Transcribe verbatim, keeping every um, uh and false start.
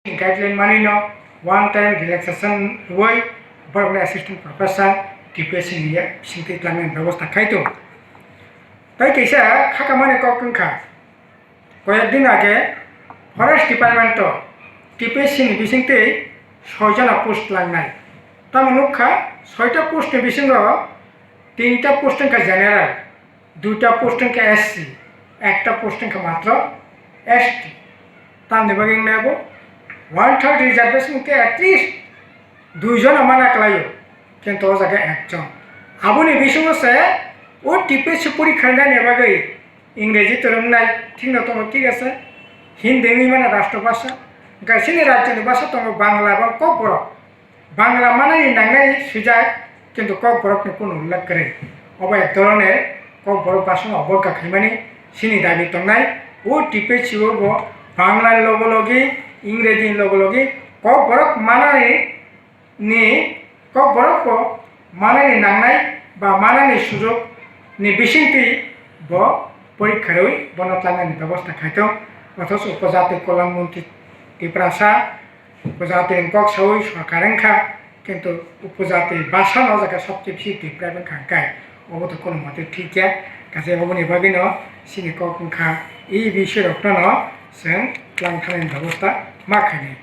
guideline manwino one time relaxation rwui borokni assistant professor T P S C ni bisingtwi tlangnani bebosta khai tongo. Tai kaisa khakamani kok wngkha, koyek din age forest department o T P S C ni bisingtwi soi jona post tlangnai. Tamo nukha, soita post ni bisingo tinta post wngkha general, duita post wngkha S C, ekta post wngkha matro S T. Tamni bagwi wngnai abo one third reservation wngkhe at least duijono mana klaio, kintu o jaga ekjon. Aboni bisingo se o T P S C porikha rinani bagwi Ingreji to wngnai thikno tongo, thik ase, Hindi wngwi mano rashtra bhasha, hwnkhe chini rajyoni bhasha tongo Bangla eba Kokborok. Bangla manani nangnai swijak, kintu Kokborokni kunu ullekh kwrwi. Obo ek dhoroner Kokborok bhasano obogya khaimani chini dabi tongnai. O T P S C o bo Bangla ni logo logi, Ingreji ni logo logi Kokborok manani ni Kokborok bo manani nangnai ba manani sujok ni bisingtwi bo porikha rwi bono tlangnani bebosta khai tongo. Othocho Upojati Kolyan Montri Tiprasa Upojati ni kok sawi sorkar wngkha, kintu upojati bhasha no jaga sobse bisi Tipra wngkha hwnkhe obo to kono mote thik ya. Kaisa oboni bagwino chini kok wngkha, e bisoi rokno no chwng tlang thanani bebosta ma khainai.